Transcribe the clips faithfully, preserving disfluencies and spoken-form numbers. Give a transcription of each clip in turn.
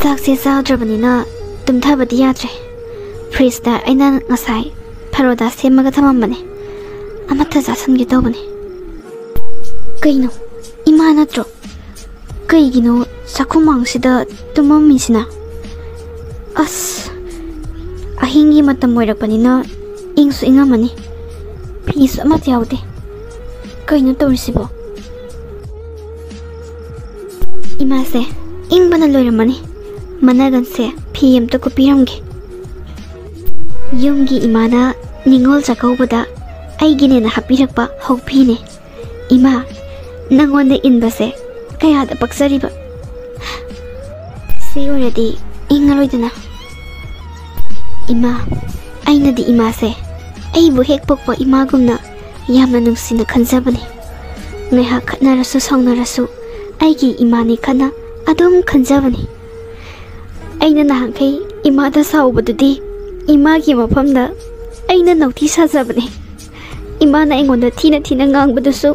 ꯆꯥꯛꯁꯦ ꯆꯥꯗ꯭ꯔꯕꯅꯤꯅ ꯇꯨꯝꯊꯕꯗꯤ ꯌꯥꯗ꯭ꯔꯦ꯫ ꯐ꯭ꯔꯤꯖꯇ ꯑꯩꯅ ꯉꯁꯥꯏ ꯐꯔꯣꯗꯥ ꯁꯦꯝꯃꯒ ꯊꯝꯃꯝꯕꯅꯦ, ꯑꯃꯠꯇ ꯆꯥꯁꯟꯒꯦ ꯇꯧꯕꯅꯦ꯫ ꯀꯩꯅꯣ, ꯏꯃꯥ ꯅꯠꯇ꯭ꯔꯣ? ꯀꯩꯒꯤꯅꯣ ꯆꯥꯛꯈꯨꯝꯃꯥꯡꯁꯤꯗ ꯇꯨꯝꯃꯝꯃꯤꯁꯤꯅ? ꯑꯁ, ꯑꯍꯤꯡꯒꯤ ꯃꯇꯝ ꯑꯣꯏꯔꯛꯄꯅꯤꯅ ꯏꯪꯁꯨ ꯏꯪꯉꯝꯃꯅꯤ꯫ ꯐꯤꯁꯨ ꯑꯃꯠꯇ ꯌꯥꯎꯗꯦ꯫ ꯀꯩꯅꯣ ꯇꯧꯔꯤꯁꯤꯕꯣ? ꯏꯃꯥꯁꯦ ꯏꯪꯕꯅ ꯂꯣꯏꯔꯝꯃꯅꯤ꯫ ꯃꯅꯒꯟꯁꯦ ꯐꯤ ꯑꯝꯇ ꯀꯨꯞꯄꯤꯔꯝꯒꯦ꯫ ꯌꯨꯝꯒꯤ ꯏꯃꯥꯅ ꯅꯤꯉꯣꯜ ꯆꯥꯛꯀꯧꯕꯗ ꯑꯩꯒꯤꯅꯦꯅ ꯍꯥꯞꯄꯤꯔꯛꯄ ꯍꯧꯐꯤꯅꯦ꯫ ꯏꯃꯥ, ꯅꯪꯉꯣꯟꯗ ꯏꯟꯕꯁꯦ ꯀꯌꯥꯗ ꯄꯛꯆꯔꯤꯕ꯫ ꯁꯤ ꯑꯣꯏꯔꯗꯤ ꯏꯪꯉꯔꯣꯏꯗꯅ꯫ ꯏꯃꯥ, ꯑꯩꯅꯗꯤ ꯏꯃꯥꯁꯦ ꯑꯩꯕꯨ ꯍꯦꯛ ꯄꯣꯛꯄ ꯏꯃꯥꯒꯨꯝꯅ ꯌꯥꯝꯅ ꯅꯨꯡꯁꯤꯅ ꯈꯟꯖꯕꯅꯤ꯫ ꯉꯥꯏꯍꯥꯛ ꯈꯠꯅꯔꯁꯨ ꯁꯥꯎꯅꯔꯁꯨ ꯑꯩꯒꯤ ꯏꯃꯥꯅꯤ ꯈꯟꯅ ꯑꯗꯨꯝ ꯈꯟꯖꯕꯅꯤ꯫ ꯑꯩꯅ ꯅꯍꯥꯟꯈꯩ ꯏꯃꯥꯗ ꯁꯥꯎꯕꯗꯨꯗꯤ ꯏꯃꯥꯒꯤ ꯃꯐꯝꯗ ꯑꯩꯅ ꯅꯧꯊꯤ ꯁꯥꯖꯕꯅꯤ꯫ ꯏꯃꯥꯅ ꯑꯩꯉꯣꯟꯗ ꯊꯤꯅ ꯊꯤꯅ ꯉꯥꯡꯕꯗꯨꯁꯨ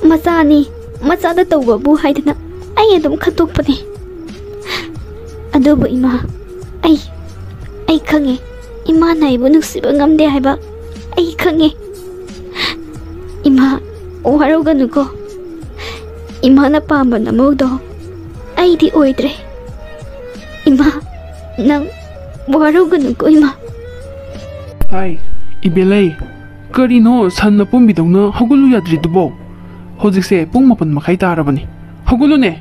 ꯃꯆꯥꯅꯤ, ꯃꯆꯥꯗ ꯇꯧꯕꯕꯨ ꯍꯥꯏꯗꯅ ꯑꯩ ꯑꯗꯨꯝ ꯈꯟꯇꯣꯛꯄꯅꯤ꯫ ꯑꯗꯨꯕꯨ ꯏꯃꯥ, ꯑꯩ, ꯑꯩ ꯈꯪꯉꯦ, ꯏꯃꯥꯅ ꯑꯩꯕꯨ ꯅꯨꯡꯁꯤꯕ ꯉꯝꯗꯦ ꯍꯥꯏꯕ ꯑꯩ ꯈꯪꯉꯦ꯫ ꯏꯃꯥ, ꯋꯥꯔꯧꯒꯅꯨꯀꯣ꯫ ꯏꯃꯥꯅ ꯄꯥꯝꯕ ꯅꯃꯧꯗꯣ ꯑꯩꯗꯤ ꯑꯣꯏꯗ꯭ꯔꯦ꯫ ꯏꯃꯥ, ꯅꯪ ꯋꯥꯔꯧꯒꯅꯨꯀꯣ ꯏꯃꯥ꯫ ꯍꯥꯏ, ꯏꯕꯦꯂꯩ, ꯀꯔꯤꯅꯣ ꯁꯟ ꯑꯄꯨꯝꯕꯤꯗꯧꯅ ꯍꯧꯒꯠꯂꯨ ꯌꯥꯗ꯭ꯔꯤꯗꯨꯕꯣ? ꯍꯧꯖꯤꯛꯁꯦ ꯄꯨꯡ ꯃꯥꯄꯟ ꯃꯈꯥꯏ ꯇꯥꯔꯕꯅꯤ꯫ ꯍꯧꯒꯠꯂꯨꯅꯦ꯫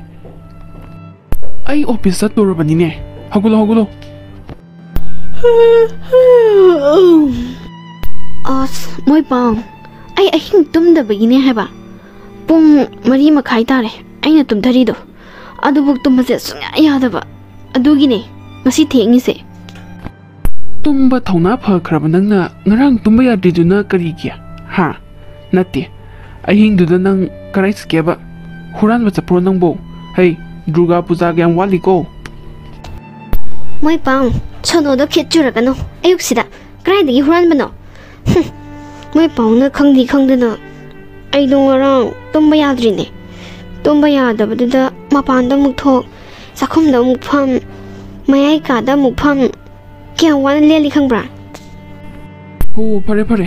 ꯑꯩ ꯑꯣꯐꯤꯁ ꯆꯠꯇꯣꯔꯕꯅꯤꯅꯦ꯫ ꯍꯧꯒꯠꯂꯣ, ꯍꯧꯒꯠꯂꯣ꯫ ꯑꯁ, ꯃꯣꯏ ꯄꯥꯎ꯫ ꯑꯩ ꯑꯍꯤꯡ ꯇꯨꯝꯗꯕꯒꯤꯅꯦ ꯍꯥꯏꯕ꯫ ꯄꯨꯡ ꯃꯔꯤ ꯃꯈꯥꯏ ꯇꯥꯔꯦ ꯑꯩꯅ ꯇꯨꯝꯊꯔꯤꯗꯣ꯫ ꯑꯗꯨꯕꯨ ꯇꯨꯝꯕꯁꯦ ꯁꯨꯡꯌꯥ ꯌꯥꯗꯕ꯫ ꯑꯗꯨꯒꯤꯅꯦ ꯉꯁꯤ ꯊꯦꯡꯉꯤꯁꯦ꯫ ꯇꯨꯝꯕ ꯊꯧꯅꯥ ꯐꯈ꯭ꯔꯕ ꯅꯪꯅ ꯉꯔꯥꯡ ꯇꯨꯝꯕ ꯌꯥꯗ꯭ꯔꯤꯗꯨꯅ ꯀꯔꯤꯒꯤ? ꯍꯥ? ꯅꯠꯇꯦ, ꯑꯍꯤꯡꯗꯨꯗ ꯅꯪ ꯀꯔꯥꯏ ꯆꯠꯀꯦꯕ? ꯍꯨꯔꯥꯟꯕ ꯆꯠꯄ꯭ꯔꯣ ꯅꯪꯕꯣ? ꯍꯩ, ꯗꯨꯔꯒꯥ ꯄꯨꯖꯥꯒ ꯌꯥꯝ ꯋꯥꯠꯂꯤꯀꯣ꯫ ꯃꯣꯏ ꯄꯥꯎ, ꯁꯣꯅꯣꯗꯣ ꯈꯦꯠ ꯆꯨꯔꯛꯀꯅꯨ꯫ ꯑꯌꯨꯛꯁꯤꯗ ꯀꯗꯥꯏꯗꯒꯤ ꯍꯨꯔꯥꯟꯕꯅꯣ? ꯍꯨꯝ, ꯃꯣꯏ ꯄꯥꯎꯅ ꯈꯪꯗꯤ ꯈꯪꯗꯅ ꯑꯩꯗꯣ ꯉꯔꯥꯡ ꯇꯨꯝꯕ ꯌꯥꯗ꯭ꯔꯤꯅꯦ꯫ ꯇꯨꯝꯕ ꯌꯥꯗꯕꯗꯨꯗ ꯃꯄꯥꯟꯗ ꯑꯃꯨꯛ ꯊꯣꯛ, ꯆꯥꯛꯈꯨꯝꯗ ꯑꯃꯨꯛ ꯐꯝ, ꯃꯌꯥꯏ ꯀꯥꯗ ꯑꯃꯨꯛ ꯐꯝ, ꯀꯌꯥꯝ ꯋꯥꯅ ꯂꯦꯜꯂꯤ ꯈꯪꯕ꯭ꯔꯥ? ꯍꯣ, ꯐꯔꯦ ꯐꯔꯦ꯫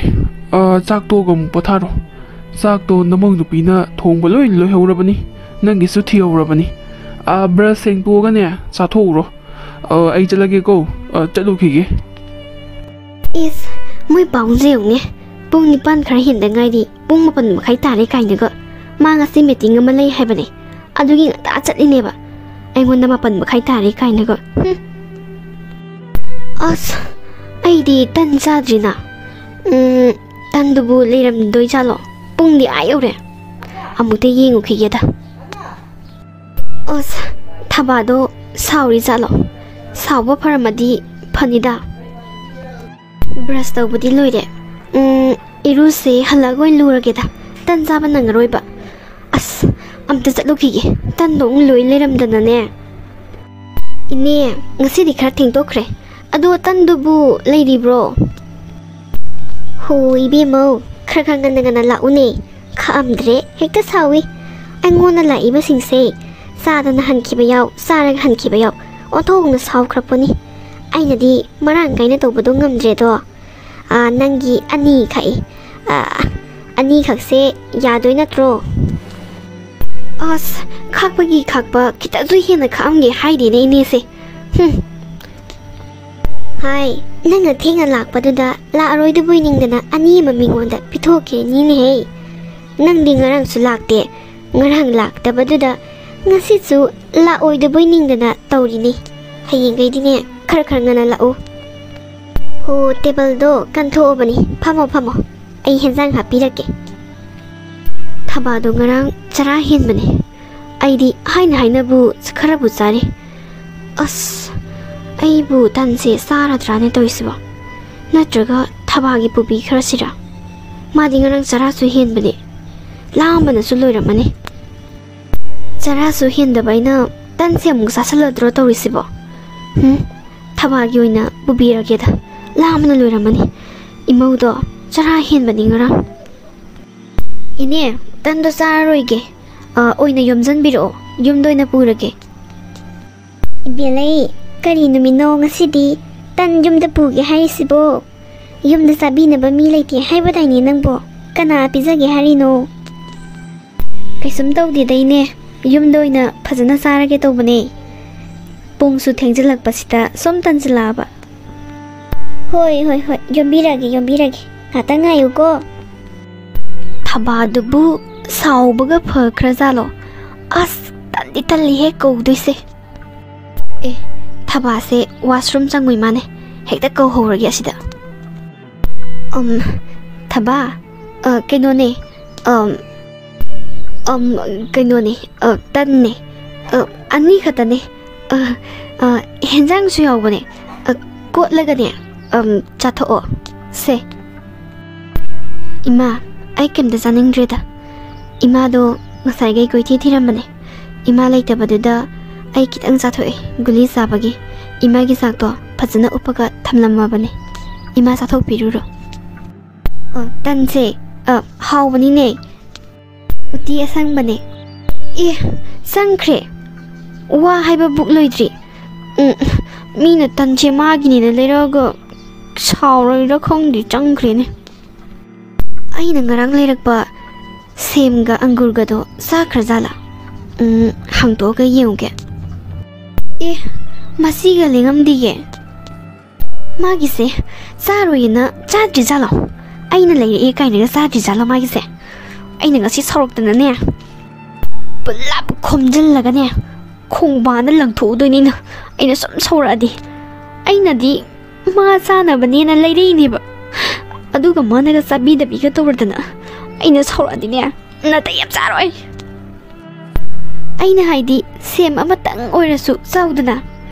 ꯑ, ꯆꯥꯛ ꯇꯣꯛꯑꯒ ꯑꯃꯨꯛ ꯄꯣꯊꯥꯔꯣ꯫ ꯆꯥꯛꯇꯣ ꯅꯃꯧ ꯅꯨꯄꯤꯅ ꯊꯣꯡꯕ ꯂꯣꯏ ꯂꯣꯏꯍꯧꯔꯕꯅꯤ, ꯅꯪꯒꯤꯁꯨ ꯊꯤꯍꯧꯔꯕꯅꯤ꯫ ꯑ, ꯕ꯭ꯔꯁ ꯁꯦꯡꯇꯣꯛꯑꯒꯅꯦ ꯆꯥꯊꯣꯛꯎꯔꯣ꯫ ꯑ, ꯑꯩ ꯆꯠꯂꯒꯦꯀꯣ꯫ ꯑ, ꯆꯠꯂꯨꯈꯤꯒꯦ꯫ ꯏꯁ, ꯃꯣꯏ ꯄꯥꯎꯁꯦ ꯌꯦꯡꯉꯨꯅꯦ꯫ ꯄꯨꯡ ꯅꯤꯄꯥꯟ ꯈꯔ ꯍꯦꯟꯗ ꯉꯥꯏꯔꯤ, ꯄꯨꯡ ꯃꯥꯄꯟ ꯃꯈꯥꯏ ꯇꯥꯔꯦ ꯀꯥꯏꯅꯒ꯫ ꯃꯥ ꯉꯁꯤ ꯃꯤꯇꯤꯡ ꯑꯃ ꯂꯩ ꯍꯥꯏꯕꯅꯦ, ꯑꯗꯨꯒꯤ ꯉꯟꯇꯥ ꯆꯠꯂꯤꯅꯦꯕ꯫ ꯑꯩꯉꯣꯟꯗ ꯃꯥꯄꯟ ꯃꯈꯥꯏ ꯇꯥꯔꯦ ꯀꯥꯏꯅꯒ꯫ ꯍꯨꯝ꯫ ꯑꯁ, ꯑꯩꯗꯤ ꯇꯟ ꯆꯥꯗ꯭ꯔꯤꯅ꯫ ꯎꯝ, ꯇꯟꯗꯨꯕꯨ ꯂꯩꯔꯝꯗꯣꯏ ꯖꯥꯠꯂꯣ? ꯄꯨꯡꯗꯤ ꯑꯥ ꯌꯧꯔꯦ꯫ ꯑꯃꯨꯛꯇ ꯌꯦꯡꯉꯨꯈꯤꯒꯦꯗ꯫ ꯑꯁ, ꯊꯕꯥꯗꯣ ꯁꯥꯎꯔꯤ ꯖꯥꯠꯂꯣ? ꯁꯥꯎꯕ ꯐꯔꯝꯃꯗꯤ ꯐꯅꯤꯗ꯫ ꯕ꯭ꯔꯁ ꯇꯧꯕꯗꯤ ꯂꯣꯏꯔꯦ꯫ ꯎꯝ, ꯏꯔꯨꯁꯦ, ꯍꯜꯂꯛꯑꯒ ꯑꯣꯏꯅ ꯂꯨꯔꯒꯦꯗ꯫ ꯇꯟ ꯆꯥꯕ ꯅꯪꯉꯔꯣꯏꯕ꯫ ꯑꯁ, ꯑꯝꯇ ꯆꯠꯂꯨꯈꯤꯒꯦ꯫ ꯇꯟꯗꯣ ꯑꯃꯨꯛ ꯂꯣꯏ ꯂꯩꯔꯝꯗꯅꯅꯦ꯫ ꯏꯅꯦ, ꯉꯁꯤꯗꯤ ꯈꯔ ꯊꯦꯡꯗꯣꯛꯈ꯭ꯔꯦ꯫ ꯑꯗꯣ ꯇꯟꯗꯨꯕꯨ ꯂꯩꯔꯤꯕ꯭ꯔꯣ? ꯍꯣ, ꯏꯕꯦꯝꯃꯧ, ꯈꯔ ꯈꯔ ꯉꯟꯅ ꯉꯟꯅ ꯂꯥꯛꯎꯅꯦ꯫ ꯈꯥꯛꯑꯝꯗ꯭ꯔꯦ ꯍꯦꯛꯇ ꯁꯥꯎꯏ꯫ ꯑꯩꯉꯣꯟꯗ ꯂꯥꯛꯏꯕꯁꯤꯡꯁꯦ ꯆꯥꯗꯅ ꯍꯟꯈꯤꯕ ꯌꯥꯎ, ꯆꯥꯔꯒ ꯍꯟꯈꯤꯕ ꯌꯥꯎ, ꯑꯣꯟꯊꯣꯛꯅ ꯁꯥꯎꯈ꯭ꯔꯄꯣꯠꯅꯤ꯫ ꯑꯩꯅꯗꯤ ꯃꯔꯥꯡ ꯀꯥꯏꯅ ꯇꯧꯕꯗꯣ ꯉꯝꯗ꯭ꯔꯦꯗꯣ꯫ ꯑꯥ, ꯅꯪꯒꯤ ꯑꯅꯤ ꯈꯥꯛꯏ꯫ ꯑꯥ, ꯑꯅꯤꯈꯛꯁꯦ ꯌꯥꯗꯣꯏ ꯅꯠꯇ꯭ꯔꯣ? ꯑꯁ, ꯈꯥꯛꯄꯒꯤ ꯈꯥꯛꯄ, ꯈꯤꯇꯁꯨ ꯍꯦꯟꯅ ꯈꯥꯛꯑꯝꯒꯦ ꯍꯥꯏꯗꯦꯅꯦ ꯏꯅꯦꯁꯦ꯫ ꯍꯨꯝ꯫ ꯍꯥꯏ, ꯅꯪꯅ ꯊꯦꯡꯅ ꯂꯥꯛꯄꯗꯨꯗ ꯂꯥꯛꯑꯔꯣꯏꯗꯕꯣꯏ ꯅꯤꯡꯗꯅ ꯑꯅꯤ ꯑꯃ ꯃꯤꯉꯣꯟꯗ ꯄꯤꯊꯣꯛꯈꯤꯅꯤꯅꯦꯍꯦ꯫ ꯅꯪꯗꯤ ꯉꯔꯥꯡꯁꯨ ꯂꯥꯛꯇꯦ꯫ ꯉꯔꯥꯡ ꯂꯥꯛꯇꯕꯗꯨꯗ ꯉꯁꯤꯁꯨ ꯂꯥꯛꯑꯣꯏꯗꯕꯣꯏ ꯅꯤꯡꯗꯅ ꯇꯧꯔꯤꯅꯤ꯫ ꯍꯌꯦꯡꯈꯩꯗꯤꯅꯦ, ꯈꯔ ꯈꯔ ꯉꯟꯅ ꯂꯥꯛꯎ꯫ ꯍꯣ, ꯇꯦꯕꯜꯗꯣ ꯀꯟꯊꯣꯛꯑꯕꯅꯤ꯫ ꯐꯝꯃꯣ, ꯐꯝꯃꯣ꯫ ꯑꯩ ꯍꯦꯟꯖꯥꯡ ꯍꯥꯞꯄꯤꯔꯛꯀꯦ꯫ ꯊꯕꯥꯗꯣ ꯉꯔꯥꯡ ꯆꯔꯥ ꯍꯦꯟꯕꯅꯦ꯫ ꯑꯩꯗꯤ ꯍꯥꯏꯅ ꯍꯥꯏꯅꯕꯨ ꯈꯔꯕꯨ ꯆꯥꯔꯤ꯫ ꯑꯁ, ꯑꯩꯕꯨ ꯇꯟꯁꯦ ꯆꯥꯔꯗ꯭ꯔꯥꯅꯦ ꯇꯧꯔꯤꯁꯤꯕꯣ? ꯅꯠꯇ꯭ꯔꯒ ꯊꯕꯥꯒꯤ ꯄꯨꯕꯤ ꯈꯔꯁꯤꯔꯥ? ꯃꯥꯗꯤ ꯉꯔꯥꯡ ꯆꯔꯥꯁꯨ ꯍꯦꯟꯕꯅꯦ꯫ ꯂꯥꯝꯕꯅꯁꯨ ꯂꯣꯏꯔꯝꯃꯅꯤ꯫ ꯆꯔꯥꯁꯨ ꯍꯦꯟꯗꯕ ꯑꯩꯅ ꯇꯟꯁꯦ ꯑꯃꯨꯛ ꯆꯥꯁꯜꯂꯗ꯭ꯔꯣ ꯇꯧꯔꯤꯁꯤꯕꯣ? ꯍꯨꯝ, ꯊꯕꯥꯒꯤ ꯑꯣꯏꯅ ꯄꯨꯕꯤꯔꯒꯦꯗ꯫ ꯂꯥꯝꯕꯅ ꯂꯣꯏꯔꯝꯃꯅꯤ꯫ ꯏꯃꯧꯗꯣ ꯆꯔꯥ ꯍꯦꯟꯕꯅꯤ ꯉꯔꯥꯡ꯫ ꯏꯅꯦ, ꯇꯟꯗꯣ ꯆꯥꯔꯔꯣꯏꯒꯦ꯫ ꯑ, ꯑꯣꯏꯅ ꯌꯣꯝꯖꯟꯕꯤꯔꯛꯑꯣ꯫ ꯌꯨꯝꯗ ꯑꯣꯏꯅ ꯄꯨꯔꯒꯦ꯫ ꯏꯕꯦꯜꯂꯩ, ꯀꯔꯤ ꯅꯨꯃꯤꯠꯅꯣ ꯉꯁꯤꯗꯤ ꯇꯟ ꯌꯨꯝꯗ ꯄꯨꯒꯦ ꯍꯥꯏꯔꯤꯁꯤꯕꯣ? ꯌꯨꯝꯗ ꯆꯥꯕꯤꯅꯕ ꯃꯤ ꯂꯩꯇꯦ ꯍꯥꯏꯕꯗꯥꯏꯅꯦ ꯅꯪꯕꯣ? ꯀꯅꯥ ꯄꯤꯖꯒꯦ ꯍꯥꯏꯔꯤꯅꯣ? ꯀꯩꯁꯨꯝ ꯇꯧꯗꯦꯗ ꯏꯅꯦ, ꯌꯨꯝꯗ ꯑꯣꯏꯅ ꯐꯖꯅ ꯆꯥꯔꯒꯦ ꯇꯧꯕꯅꯦ꯫ ꯄꯨꯡꯁꯨ ꯊꯦꯡꯖꯤꯜꯂꯛꯄꯁꯤꯗ ꯁꯨꯝ ꯇꯟꯁꯤꯜꯂꯛꯑꯕ꯫ ꯍꯣꯏ, ꯍꯣꯏ, ꯍꯣꯏ, ꯌꯣꯝꯕꯤꯔꯒꯦ, ꯌꯣꯝꯕꯤꯔꯒꯦ꯫ ꯉꯥꯛꯇꯪ ꯉꯥꯏꯌꯨꯀꯣ꯫ ꯊꯕꯥꯗꯨꯕꯨ ꯁꯥꯎꯕꯒ ꯐꯈ꯭ꯔꯖꯥꯠꯂꯣ? ꯑꯁ, ꯇꯟꯗꯤ ꯇꯜꯂꯤꯍꯦ ꯀꯧꯗꯣꯏꯁꯦ꯫ ꯑꯦ, ꯊꯕꯥꯁꯦ washroom ꯆꯪꯉꯨꯏ ꯃꯥꯅꯦ꯫ ꯍꯦꯛꯇ ꯀꯧꯍꯧꯔꯒꯦ ꯑꯁꯤꯗ꯫ ꯑꯝ, ꯊꯕꯥ, ꯑ, ꯀꯩꯅꯣꯅꯦ, ꯑꯝ, ꯑꯝ, ꯀꯩꯅꯣꯅꯦ, ꯑ, ꯇꯟꯅꯦ, ꯑ, ꯑꯅꯤ ꯈꯛꯇꯅꯦ, ꯑ, ꯑ, ꯍꯦꯟꯖꯥꯡꯁꯨ ꯌꯥꯎꯕꯅꯦ, ꯑ, ꯀꯣꯠꯂꯒꯅꯦ, ꯑꯝ, ꯆꯥꯊꯣꯛꯑꯣ, ꯁꯦ꯫ ꯏꯃꯥ, ꯑꯩ ꯀꯩꯝꯇ ꯆꯥꯅꯤꯡꯗ꯭ꯔꯦꯗ꯫ ꯏꯃꯥꯗꯣ ꯉꯁꯥꯏꯈꯩ ꯀꯣꯏꯊꯤ ꯊꯤꯔꯝꯕꯅꯦ꯫ ꯏꯃꯥ ꯂꯩꯇꯕꯗꯨꯗ ꯑꯩ ꯈꯤꯇꯪ ꯆꯥꯊꯣꯛꯑꯦ, ꯒꯨꯂꯤ ꯆꯥꯕꯒꯤ꯫ ꯏꯃꯥꯒꯤ ꯆꯥꯛꯇꯣ ꯐꯖꯅ ꯎꯞꯄꯒ ꯊꯝꯂꯝꯃꯕꯅꯦ꯫ ꯏꯃꯥ ꯆꯥꯊꯣꯛꯄꯤꯔꯨꯔꯣ꯫ ꯑ, ꯇꯟꯁꯦ, ꯑ, ꯍꯥꯎꯕꯅꯤꯅꯦ꯫ ꯎꯇꯤ ꯑꯁꯪꯕꯅꯦ꯫ ꯑꯦ, ꯆꯪꯈ꯭ꯔꯦ꯫ ꯋꯥ ꯍꯥꯏꯕ ꯕꯨꯛ ꯂꯣꯏꯗ꯭ꯔꯤ꯫ ꯎꯝ, ꯃꯤꯅ ꯇꯟꯁꯦ ꯃꯥꯒꯤꯅꯦꯅ ꯂꯩꯔꯛꯑꯒ ꯁꯥꯎꯔꯣꯏꯔ ꯈꯪꯗꯦ, ꯆꯪꯈ꯭ꯔꯦꯅꯦ꯫ ꯑꯩꯅ ꯉꯔꯥꯡ ꯂꯩꯔꯛꯄ ꯁꯦꯝꯒ ꯑꯪꯒꯨꯔꯒꯗꯣ ꯆꯥꯈ꯭ꯔꯖꯥꯠꯂꯥ? ꯎꯝ, ꯍꯥꯡꯇꯣꯛꯑꯒ ꯌꯦꯡꯉꯨꯒꯦ꯫ ꯑꯦ, ꯃꯁꯤꯒ ꯂꯦꯡꯉꯝꯗꯤꯌꯦ꯫ ꯃꯥꯒꯤꯁꯦ ꯆꯥꯔꯣꯏꯅ ꯆꯥꯗ꯭ꯔꯤꯖꯥꯠꯂꯣ? ꯑꯩꯅ ꯂꯩꯔꯛꯑꯦ ꯀꯥꯏꯅꯒ ꯆꯥꯗ꯭ꯔꯤꯖꯥꯠꯂꯣ ꯃꯥꯒꯤꯁꯦ? ꯑꯩꯅ ꯉꯁꯤ ꯁꯥꯎꯔꯛꯇꯅꯅꯦ, ꯄꯨꯂꯞ ꯈꯣꯝꯖꯤꯜꯂꯒꯅꯦ, ꯈꯣꯡꯕꯥꯟꯗ ꯂꯪꯊꯣꯛꯎꯗꯣꯏꯅꯤꯅ꯫ ꯑꯩꯅ ꯁꯨꯝ ꯁꯥꯎꯔꯛꯑꯗꯤ, ꯑꯩꯅꯗꯤ ꯃꯥ ꯆꯥꯅꯕꯅꯦꯅ ꯂꯩꯔꯛꯏꯅꯦꯕ꯫ ꯑꯗꯨꯒ ꯃꯥꯅꯒ ꯆꯥꯕꯤꯗꯕꯤꯒ ꯇꯧꯔꯗꯅ, ꯑꯩꯅ ꯁꯥꯎꯔꯛꯑꯗꯤꯅꯦ, ꯅꯥꯇꯩ ꯌꯥꯝ ꯆꯥꯔꯣꯏ꯫ ꯑꯩꯅ ꯍꯥꯏꯗꯤ, ꯁꯦꯝ ꯑꯃꯇꯪ ꯑꯣꯏꯔꯁꯨ ꯆꯥꯎꯗꯅ꯫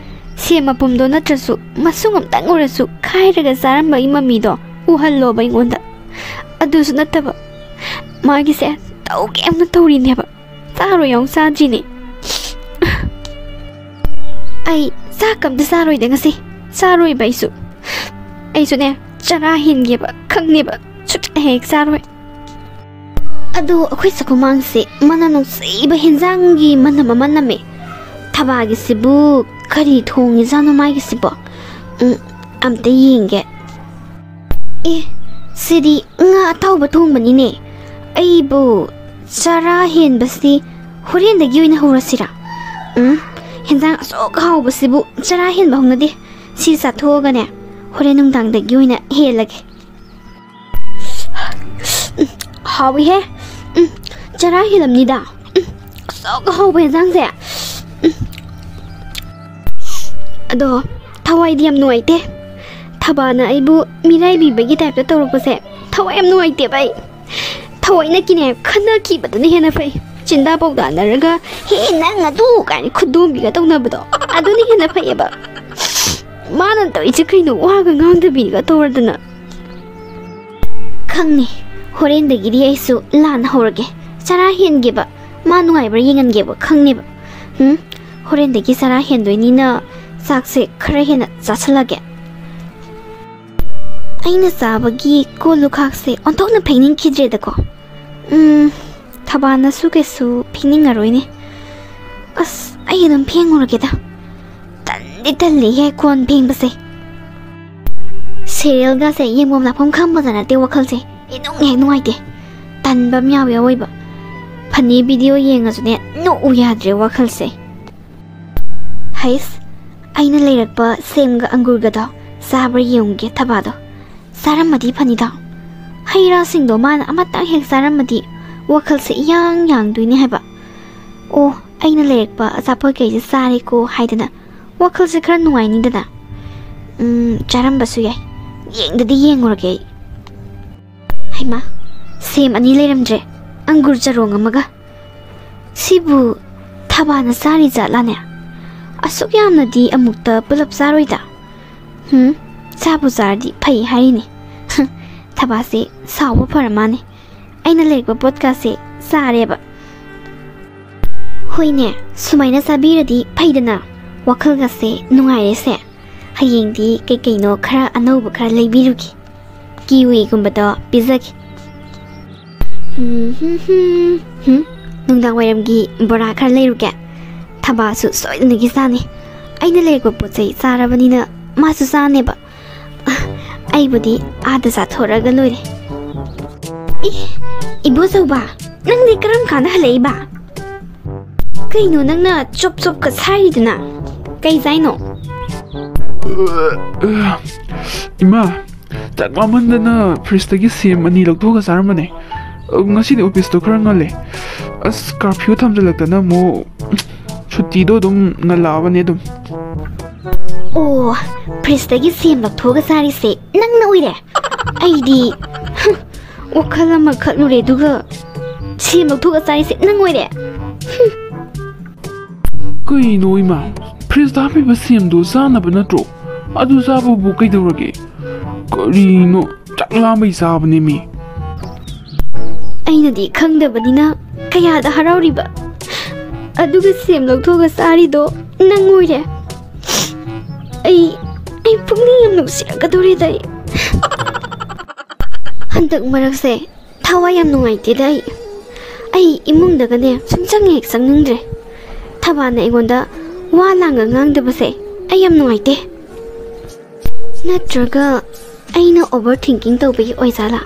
ꯁꯦꯝ ꯃꯄꯨꯝꯗꯣ ꯅꯠꯇ꯭ꯔꯁꯨ, ꯃꯁꯨꯡ ꯑꯃꯇꯪ ꯑꯣꯏꯔꯁꯨ ꯈꯥꯏꯔꯒ ꯆꯥꯔꯝꯕꯒꯤ ꯃꯃꯤꯗꯣ ꯎꯍꯜꯂꯣꯕ ꯑꯩꯉꯣꯟꯗ꯫ ꯑꯗꯨꯁꯨ ꯅꯠꯇꯕ, ꯃꯥꯒꯤꯁꯦ ꯇꯧꯒꯦ ꯑꯃ ꯇꯧꯔꯤꯅꯦꯕ꯫ ꯆꯥꯔꯣꯏ ꯌꯥꯎ ꯆꯥꯗ꯭ꯔꯤꯅꯦ꯫ ꯑꯩ ꯆꯥꯛ ꯑꯝꯇ ꯆꯥꯔꯣꯏꯗ ꯉꯁꯤ꯫ ꯆꯥꯔꯣꯏꯕ ꯑꯩꯁꯨ꯫ ꯑꯩꯁꯨꯅꯦ, ꯆꯔꯥ ꯍꯦꯟꯒꯦꯕ ꯈꯪꯅꯦꯕ꯫ ꯁꯨꯛꯍꯦꯛ ꯆꯥꯔꯣꯏ꯫ ꯑꯗꯣ ꯑꯩꯈꯣꯏ ꯆꯥꯛꯈꯨꯃꯥꯡꯁꯦ ꯃꯅꯝ ꯅꯨꯡꯁꯤꯕ ꯍꯦꯟꯖꯥꯡꯒꯤ ꯃꯅꯝ ꯑꯃ ꯅꯝꯃꯦ꯫ ꯊꯕꯥꯒꯤꯁꯤꯕꯨ ꯀꯔꯤ ꯊꯣꯡꯉꯤꯖꯥꯠꯅꯣ ꯃꯥꯒꯤꯁꯤꯕꯣ? ꯎꯝ, ꯑꯝꯇ ꯌꯦꯡꯒꯦ꯫ ꯑꯦ, ꯁꯤꯗꯤ ꯉꯥ ꯑꯇꯥꯎꯕ ꯊꯣꯡꯕꯅꯤꯅꯦ꯫ ꯑꯩꯕꯨ ꯆꯔꯥ ꯍꯦꯟꯕꯁꯤ ꯍꯣꯔꯦꯟꯗꯒꯤ ꯑꯣꯏꯅ ꯍꯧꯔꯁꯤꯔꯥ? ꯎꯝ, ꯍꯦꯟꯖꯥꯡ ꯑꯁꯨꯛ ꯍꯥꯎꯕꯁꯤꯕꯨ ꯆꯔꯥ ꯍꯦꯟꯕ ꯍꯧꯅꯗꯦ꯫ ꯁꯤ ꯆꯥꯊꯣꯛꯑꯒꯅꯦ, ꯍꯣꯔꯦꯟ ꯅꯨꯡꯗꯥꯡꯗꯒꯤ ꯑꯣꯏꯅ ꯍꯦꯜꯂꯒꯦ꯫ ꯎꯝ, ꯍꯥꯎꯏꯍꯦ꯫ ꯎꯝ, ꯆꯔꯥ ꯍꯦꯜꯂꯝꯅꯤꯗ꯫ ꯎꯝ, ꯑꯁꯨꯛ ꯍꯥꯎꯕ ꯍꯦꯟꯖꯥꯡꯁꯦ꯫ ꯎꯝ꯫ ꯑꯗꯣ ꯊꯋꯥꯏꯗꯤ ꯌꯥꯝ ꯅꯨꯡꯉꯥꯏꯇꯦ꯫ ꯊꯕꯥꯅ ꯑꯩꯕꯨ ꯃꯤꯔꯥꯏꯕꯤꯕꯒꯤ ꯇꯥꯏꯞꯇ ꯇꯧꯔꯛꯄꯁꯦ ꯊꯋꯥꯏ ꯌꯥꯝ ꯅꯨꯡꯉꯥꯏꯇꯦꯕ ꯑꯩ꯫ ꯊꯑꯣꯏꯅꯀꯤꯅꯦ ꯈꯟꯅꯈꯤꯕꯗꯨꯅ ꯍꯦꯟꯅ ꯐꯩ꯫ ꯆꯤꯟꯗꯥ ꯄꯥꯎꯗꯥꯅꯔꯒ "ꯍꯦ ꯅꯪ ꯑꯗꯨ" ꯀꯥꯏꯅ ꯈꯨꯗꯣꯝꯕꯤꯒ ꯇꯧꯅꯕꯗꯣ ꯑꯗꯨꯅ ꯍꯦꯟꯅ ꯐꯩꯌꯦꯕ꯫ ꯃꯥꯅ ꯇꯧꯔꯤꯁꯦ ꯀꯩꯅꯣ, ꯋꯥꯒ ꯉꯥꯡꯗꯕꯤꯒ ꯇꯧꯔꯗꯅ꯫ ꯈꯪꯅꯤ, ꯍꯣꯔꯦꯟꯗꯒꯤꯗꯤ ꯑꯩꯁꯨ ꯂꯥꯟꯅ ꯍꯧꯔꯒꯦ꯫ ꯆꯔꯥ ꯍꯦꯟꯒꯦꯕ, ꯃꯥ ꯅꯨꯡꯉꯥꯏꯕ꯭ꯔꯥ ꯌꯦꯡꯍꯟꯒꯦꯕ, ꯈꯪꯅꯦꯕ꯫ ꯎꯝ, ꯍꯣꯔꯦꯟꯗꯒꯤ ꯆꯔꯥ ꯍꯦꯟꯗꯣꯏꯅꯤꯅ ꯆꯥꯛꯁꯦ ꯈꯔ ꯍꯦꯟꯅ ꯆꯥꯁꯤꯜꯂꯒꯦ꯫ ꯑꯩꯅ ꯆꯥꯕꯒꯤ ꯀꯣꯜ ꯂꯨꯈꯥꯛꯁꯦ ꯑꯣꯟꯊꯣꯛꯅ ꯐꯦꯡꯅꯤꯡꯈꯤꯗ꯭ꯔꯦꯗꯀꯣ꯫ ꯎꯝ, ꯊꯕꯥꯅꯁꯨ ꯀꯩꯁꯨ ꯐꯦꯡꯅꯤꯡꯉꯔꯣꯏꯅꯦ꯫ ꯑꯁ, ꯑꯩ ꯑꯗꯨꯝ ꯐꯦꯡꯉꯨꯔꯒꯦꯗ꯫ ꯇꯟꯗꯤ ꯇꯜꯂꯤꯍꯦ ꯀꯣꯟ ꯐꯦꯡꯕꯁꯦ꯫ ꯁꯦꯔꯤꯌꯦꯜꯒꯁꯦ ꯌꯦꯡꯐꯝ ꯂꯥꯛꯐꯝ ꯈꯪꯕꯗ ꯅꯠꯇꯦ ꯋꯥꯈꯜꯁꯦ꯫ ꯏꯅꯨꯡ ꯍꯦꯛ ꯅꯨꯡꯉꯥꯏꯇꯦ꯫ ꯇꯟꯕ ꯑꯃ ꯌꯥꯎꯋꯦ ꯑꯋꯣꯏꯕ꯫ ꯐꯅꯤ ꯚꯤꯗꯤꯑꯣ ꯌꯦꯡꯉꯁꯨꯅꯦ ꯅꯣꯛꯎ ꯌꯥꯗ꯭ꯔꯦ ꯋꯥꯈꯜꯁꯦ꯫ ꯍꯩꯁ, ꯑꯩꯅ ꯂꯩꯔꯛꯄ ꯁꯦꯝꯒ ꯑꯪꯒꯨꯔꯒꯗꯣ ꯆꯥꯕ꯭ꯔꯥ ꯌꯦꯡꯉꯨꯒꯦ ꯊꯕꯥꯗꯣ꯫ ꯆꯥꯔꯝꯃꯗꯤ ꯐꯅꯤꯗ꯫ ꯍꯩ ꯔꯥꯁꯤꯡꯗꯣ ꯃꯥꯅ ꯑꯃꯇꯪ ꯍꯦꯛ ꯆꯥꯔꯝꯃꯗꯤ ꯋꯥꯈꯜꯁꯦ ꯏꯌꯥꯡ ꯌꯥꯡꯗꯣꯏꯅꯦ ꯍꯥꯏꯕ꯫ "ꯑꯣ, ꯑꯩꯅ ꯂꯩꯔꯛꯄ ꯑꯆꯥꯄꯣꯠ ꯀꯩꯁꯦ ꯆꯥꯔꯦꯀꯣ" ꯍꯥꯏꯗꯅ ꯋꯥꯈꯜꯁꯦ ꯈꯔ ꯅꯨꯡꯉꯥꯏꯅꯤꯗꯅ꯫ ꯎꯝ, ꯆꯥꯔꯝꯕꯁꯨ ꯌꯥꯏ꯫ ꯌꯦꯡꯗꯗꯤ ꯌꯦꯡꯉꯨꯔꯒꯦ ꯑꯩ꯫ ꯍꯩꯃꯥ, ꯁꯦꯝ ꯑꯅꯤ ꯂꯩꯔꯝꯗ꯭ꯔꯦ, ꯑꯪꯒꯨꯔ ꯆꯔꯣꯡ ꯑꯃꯒ꯫ ꯁꯤꯕꯨ ꯊꯕꯥꯅ ꯆꯥꯔꯤ ꯖꯥꯠꯂꯥꯅꯦ? ꯑꯁꯨꯛ ꯌꯥꯝꯅꯗꯤ ꯑꯃꯨꯛꯇ ꯄꯨꯂꯞ ꯆꯥꯔꯣꯏꯗ꯫ ꯍꯨꯝ, ꯆꯥꯕꯨ ꯆꯥꯔꯗꯤ ꯐꯩ ꯍꯥꯏꯔꯤꯅꯦ꯫ ꯊꯕꯥꯁꯦ ꯁꯥꯎꯕ ꯐꯔ ꯃꯥꯅꯦ꯫ ꯑꯩꯅ ꯂꯩꯔꯛꯄ ꯄꯣꯠꯀꯥꯁꯦ ꯆꯥꯔꯦꯕ꯫ ꯍꯣꯏꯅꯦ, ꯁꯨꯃꯥꯏꯅ ꯆꯥꯕꯤꯔꯗꯤ ꯐꯩꯗꯅ꯫ ꯋꯥꯈꯜꯒꯁꯦ ꯅꯨꯡꯉꯥꯏꯔꯦꯁꯦ꯫ ꯍꯌꯦꯡꯗꯤ ꯀꯩꯀꯩꯅꯣ ꯈꯔ ꯑꯅꯧꯕ ꯈꯔ ꯂꯩꯕꯤꯔꯨꯒꯦ꯫ ꯀꯤꯋꯤꯒꯨꯝꯕꯗꯣ ꯄꯤꯖꯒꯦ꯫ ꯎꯝ, ꯍꯨꯝ, ꯍꯨꯝ, ꯍꯨꯝ꯫ ꯅꯨꯡꯗꯥꯡ ꯋꯥꯏꯔꯝꯒꯤ ꯕꯣꯔꯥ ꯈꯔ ꯂꯩꯔꯨꯒꯦ꯫ ꯊꯕꯥꯁꯨ ꯁꯣꯏꯗꯅꯒꯤ ꯆꯥꯅꯤ꯫ ꯑꯩꯅ ꯂꯩꯔꯛꯄ ꯄꯣꯠ ꯆꯩ ꯆꯥꯔꯕꯅꯤꯅ ꯃꯥꯁꯨ ꯆꯥꯅꯦꯕ꯫ ꯑꯩꯕꯨꯗꯤ ꯑꯥꯗ ꯆꯥꯊꯣꯔꯒ ꯂꯣꯏꯔꯦ꯫ ꯑꯦ, ꯏꯕꯣꯆꯧꯕ, ꯅꯪꯗꯤ ꯀꯔꯝ ꯀꯥꯟꯗ ꯍꯜꯂꯛꯏꯕ? ꯀꯩꯅꯣ ꯅꯪꯅ ꯆꯣꯞ ꯆꯣꯞꯀ ꯁꯥꯏꯔꯤꯗꯨꯅ? ꯀꯩ ꯆꯥꯏꯅꯣ? ꯏꯃꯥ, ꯆꯥꯛ ꯂꯥꯝꯃꯟꯗꯅ ꯐ꯭ꯔꯤꯖꯇꯒꯤ ꯁꯦꯝ ꯑꯅꯤ ꯂꯧꯊꯣꯛꯑꯒ ꯆꯥꯔꯝꯕꯅꯦ꯫ ꯉꯁꯤꯗꯤ ꯑꯣꯐꯤꯁꯇꯣ ꯈꯔ ꯉꯜꯂꯦ꯫ ꯑꯁ, ꯀꯥꯔꯐ꯭ꯌꯨ ꯊꯝꯖꯤꯜꯂꯛꯇꯅ ꯑꯃꯨꯛ ꯁꯨꯇꯤꯗꯣ ꯑꯗꯨꯝ ꯉꯜꯂꯛꯑꯕꯅꯦ ꯑꯗꯨꯝ꯫ ꯑꯣ, ꯐ꯭ꯔꯤꯖꯇꯒꯤ ꯁꯦꯝ ꯂꯧꯊꯣꯛꯑꯒ ꯆꯥꯔꯤꯁꯦ ꯅꯪꯅ ꯑꯣꯏꯔꯦ꯫ ꯑꯩꯗꯤ ꯋꯥꯈꯜ ꯑꯃ ꯈꯜꯂꯨꯔꯦ, ꯑꯗꯨꯒ ꯁꯦꯝ ꯂꯧꯊꯣꯛꯑꯒ ꯆꯥꯔꯤꯁꯦ ꯅꯪ ꯑꯣꯏꯔꯦ꯫ ꯀꯩꯅꯣ ꯏꯃꯥ, ꯐ꯭ꯔꯤꯖꯇ ꯍꯥꯞꯄꯤꯕ ꯁꯦꯝꯗꯣ ꯆꯥꯅꯕ ꯅꯠꯇ꯭ꯔꯣ? ꯑꯗꯨ ꯆꯥꯕꯕꯨ ꯀꯩꯗꯧꯔꯒꯦ? ꯀꯔꯤꯅꯣ, ꯆꯥꯛ ꯂꯥꯝꯕꯩ ꯆꯥꯕꯅꯦ ꯃꯤ꯫ ꯑꯩꯅꯗꯤ ꯈꯪꯗꯕꯅꯤꯅ ꯀꯌꯥꯗ ꯍꯔꯥꯎꯔꯤꯕ, ꯑꯗꯨꯒ ꯁꯦꯝ ꯂꯧꯊꯣꯛꯑꯒ ꯆꯥꯔꯤꯗꯣ ꯅꯪ ꯑꯣꯏꯔꯦ꯫ ꯑꯩ ꯑꯩ ꯄꯨꯛꯅꯤꯡ ꯌꯥꯝ ꯅꯨꯡꯁꯤꯔꯛꯀꯗꯧꯔꯦꯗ ꯑꯩ꯫ ꯍꯟꯗꯛ ꯃꯔꯛꯁꯦ ꯊꯋꯥꯏ ꯌꯥꯝ ꯅꯨꯡꯉꯥꯏꯇꯦꯗ ꯑꯩ꯫ ꯑꯩ ꯏꯃꯨꯡꯗꯒꯅꯦ ꯁꯨꯝ ꯆꯪ ꯍꯦꯛ ꯆꯪꯅꯤꯡꯗ꯭ꯔꯦ꯫ ꯊꯕꯥꯅ ꯑꯩꯉꯣꯟꯗ ꯋꯥ ꯂꯥꯡꯒ ꯉꯥꯡꯗꯕꯁꯦ ꯑꯩ ꯌꯥꯝ ꯅꯨꯡꯉꯥꯏꯇꯦ꯫ ꯅꯠꯇ꯭ꯔꯒ ꯑꯩꯅ ꯑꯣꯚꯔ ꯊꯤꯡꯀꯤꯡ ꯇꯧꯕꯒꯤ ꯑꯣꯏꯖꯥꯠꯂꯥ?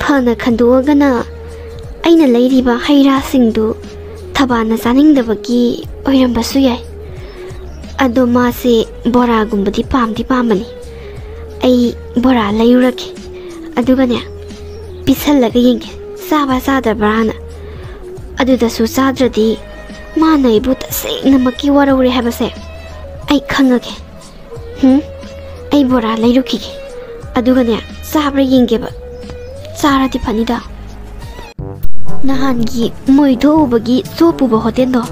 ꯐꯅ ꯈꯟꯗꯣꯛꯑꯒꯅ ꯑꯩꯅ ꯂꯩꯔꯤꯕ ꯍꯩ ꯔꯥꯁꯤꯡꯗꯨ ꯊꯕꯥꯅ ꯆꯥꯅꯤꯡꯗꯕꯒꯤ ꯑꯣꯏꯔꯝꯕꯁꯨ ꯌꯥꯏ꯫ ꯑꯗꯣ ꯃꯥꯁꯦ ꯕꯣꯔꯥꯒꯨꯝꯕꯗꯤ ꯄꯥꯝꯗꯤ ꯄꯥꯝꯕꯅꯤ꯫ ꯑꯩ ꯕꯣꯔꯥ ꯂꯩꯔꯨꯔꯒꯦ, ꯑꯗꯨꯒꯅꯦ ꯄꯤꯁꯜꯂꯒ ꯌꯦꯡꯒꯦ, ꯆꯥꯕ ꯆꯥꯗꯕ꯭ꯔꯥꯅ꯫ ꯑꯗꯨꯗꯁꯨ ꯆꯥꯗ꯭ꯔꯗꯤ ꯃꯥꯅ ꯑꯩꯕꯨ ꯇꯁꯦꯡꯅꯃꯛꯀꯤ ꯋꯥꯔꯧꯔꯦ ꯍꯥꯏꯕꯁꯦ ꯑꯩ ꯈꯪꯉꯒꯦ꯫ ꯍꯨꯝ, ꯑꯩ ꯕꯣꯔꯥ ꯂꯩꯔꯨꯈꯤꯒꯦ, ꯑꯗꯨꯒꯅꯦ ꯆꯥꯕ꯭ꯔꯥ ꯌꯦꯡꯒꯦꯕ꯫ ꯆꯥꯔꯗꯤ ꯐꯅꯤꯗ꯫ ꯅꯍꯥꯟꯒꯤ ꯃꯣꯏ ꯊꯣꯛꯎꯕꯒꯤ ꯆꯣꯞ ꯄꯨꯕ ꯍꯣꯇꯦꯜꯗꯣ,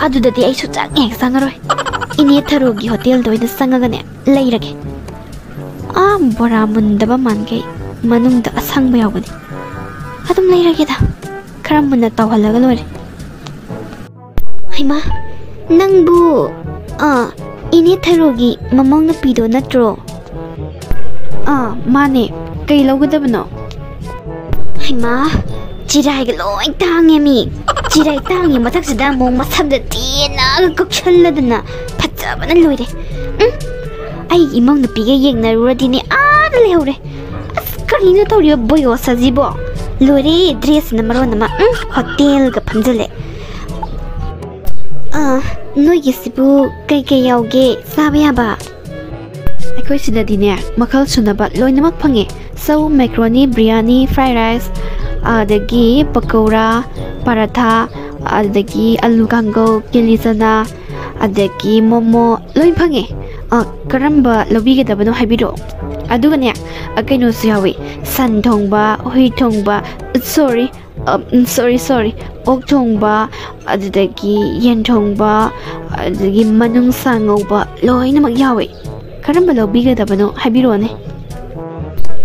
ꯑꯗꯨꯗꯗꯤ ꯑꯩ ꯁꯨꯡꯆꯪ ꯍꯦꯛ ꯆꯪꯉꯔꯣꯏ꯫ ꯏꯅꯦ ꯊꯔꯣꯒꯤ ꯍꯣꯇꯦꯜꯗ ꯑꯣꯏꯅ ꯆꯪꯉꯒꯅꯦ ꯂꯩꯔꯒꯦ꯫ ꯑꯥ, ꯕꯣꯔꯥ ꯃꯨꯟꯗꯕ ꯃꯥꯟꯈꯩ ꯃꯅꯨꯡꯗ ꯑꯁꯪꯕ ꯌꯥꯎꯕꯅꯤ꯫ ꯑꯗꯨꯝ ꯂꯩꯔꯒꯦꯗ, ꯈꯔ ꯃꯨꯟꯅ ꯇꯧꯍꯜꯂꯒ ꯂꯣꯏꯔꯦ꯫ ꯍꯩꯃꯥ, ꯅꯪꯕꯨ, ꯑꯥ, ꯏꯅꯦ ꯊꯔꯣꯒꯤ ꯃꯃꯧ ꯅꯨꯄꯤꯗꯣ ꯅꯠꯇ꯭ꯔꯣ? ꯑꯥ, ꯃꯥꯅꯦ꯫ ꯀꯩ ꯂꯧꯒꯗꯕꯅꯣ? ꯍꯩꯃꯥ, ꯆꯤꯔꯥꯏꯒ ꯂꯣꯏ ꯇꯥꯡꯉꯦ ꯃꯤ꯫ ꯆꯤꯔꯥꯏ ꯇꯥꯡꯉꯤ ꯃꯊꯛꯁꯤꯗ ꯑꯃꯨꯛ ꯃꯁꯝꯗ ꯇꯦꯟꯅꯒ ꯀꯛꯁꯜꯂꯗꯅ ꯐꯖꯕꯅ ꯂꯣꯏꯔꯦ꯫ ꯎꯝ, ꯑꯩꯒꯤ ꯏꯃꯧ ꯅꯨꯄꯤꯒ ꯌꯦꯡꯅꯔꯨꯔꯗꯤꯅꯦ, ꯑꯥꯗ ꯂꯩꯍꯧꯔꯦ꯫ ꯑꯁ, ꯀꯔꯤꯅꯣ ꯇꯧꯔꯤꯕ ꯕꯣꯌꯣꯁ ꯑꯁꯤꯕꯣ? ꯂꯣꯏꯔꯦ, ꯗ꯭ꯔꯦꯁꯁꯤꯅ ꯃꯔꯣꯟ ꯑꯃ꯫ ꯎꯝ, ꯍꯣꯇꯦꯜꯒ ꯐꯝꯖꯜꯂꯦ꯫ ꯑꯥ, ꯅꯣꯏꯒꯤꯁꯤꯕꯨ ꯀꯩꯀꯩ ꯌꯥꯎꯒꯦ ꯆꯥꯕ ꯌꯥꯕ? ꯑꯩꯈꯣꯏ ꯁꯤꯗꯗꯤꯅꯦ, ꯃꯈꯜ ꯁꯨꯅꯕ ꯂꯣꯏꯅꯃꯛ ꯐꯪꯉꯦ꯫ ꯆꯧ, ꯃꯦꯀ꯭ꯔꯣꯅꯤ, ꯕ꯭ꯔꯤꯌꯥꯅꯤ, ꯐ꯭ꯔꯥꯏ ꯔꯥꯏꯁ, ꯑꯗꯒꯤ ꯄꯀꯧꯔꯥ, ꯄꯔꯥꯊꯥ, ꯑꯗꯒꯤ ꯑꯂꯨ ꯀꯥꯡꯒꯧ, ꯀꯤꯂꯤ ꯆꯅꯥ, ꯑꯗꯒꯤ ꯃꯣꯃꯣ, ꯂꯣꯏ ꯐꯪꯉꯦ꯫ ꯑ, ꯀꯔꯝꯕ ꯂꯧꯕꯤꯒꯗꯕꯅꯣ ꯍꯥꯏꯕꯤꯔꯛꯑꯣ꯫ ꯑꯗꯨꯒꯅꯦ, ꯑ, ꯀꯩꯅꯣꯁꯨ ꯌꯥꯎꯋꯤ, ꯁꯟ ꯊꯣꯡꯕ, ꯍꯨꯏ ꯊꯣꯡꯕ, ꯁꯣꯔꯤ, ꯑ, ꯁꯣꯔꯤ, ꯁꯣꯔꯤ, ꯑꯣꯛ ꯊꯣꯡꯕ, ꯑꯗꯨꯗꯒꯤ ꯌꯦꯟ ꯊꯣꯡꯕ, ꯑꯗꯨꯗꯒꯤ ꯃꯅꯨꯡꯁꯥ ꯉꯧꯕ, ꯂꯣꯏꯅꯃꯛ ꯌꯥꯎꯋꯦ꯫ ꯀꯔꯝꯕ ꯂꯧꯕꯤꯒꯗꯕꯅꯣ ꯍꯥꯏꯕꯤꯔꯛꯑꯣꯅꯦ꯫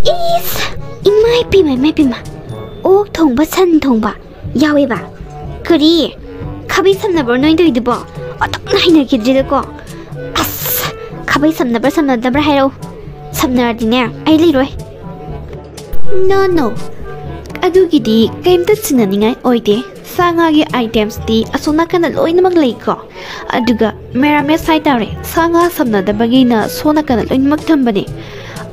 ꯏꯁ! ꯏꯃꯥ ꯏꯄꯦꯝꯃ, ꯏꯃꯥ ꯏꯄꯦꯝꯃ! ꯑꯣꯛ ꯊꯣꯡꯕ, ꯁꯟ ꯊꯣꯡꯕ ꯌꯥꯎꯋꯦꯕ? ꯀꯔꯤ? ꯈꯥꯕꯩ ꯁꯝꯅꯕ꯭ꯔꯣ ꯅꯣꯏ ꯇꯧꯔꯤꯗꯨꯕꯣ? ꯑꯣꯟꯊꯣꯛꯅ ꯍꯩꯅꯈꯤꯗ꯭ꯔꯦꯗꯀꯣ꯫ ꯑꯁ! ꯈꯥꯕꯩ ꯁꯝꯅꯕ꯭ꯔꯥ ꯁꯝꯅꯗꯕ꯭ꯔꯥ ꯍꯥꯏꯔꯛꯎ꯫ ꯁꯝꯅꯔꯗꯤꯅꯦ, ꯑꯩ ꯂꯩꯔꯣꯏ꯫ No, no. ꯑꯗꯨꯒꯤꯗꯤ ꯀꯩꯝꯇ ꯆꯤꯡꯅꯅꯤꯡꯉꯥꯏ ꯑꯣꯏꯗꯦ꯫ ꯁꯥ ꯉꯥꯒꯤ items ꯇꯤ ꯑꯁꯣꯝ ꯅꯥꯀꯟꯗ ꯂꯣꯏꯅꯃꯛ ꯂꯩꯀꯣ꯫ ꯑꯗꯨꯒ ꯃꯦꯔꯥꯃꯦꯁ ꯍꯥꯏꯇꯥꯔꯦ, ꯁꯥ ꯉꯥ ꯁꯝꯅꯗꯕꯒꯤꯅ ꯁꯣꯝ ꯅꯥꯀꯟꯗ ꯂꯣꯏꯅꯃꯛ ꯊꯝꯕꯅꯦ꯫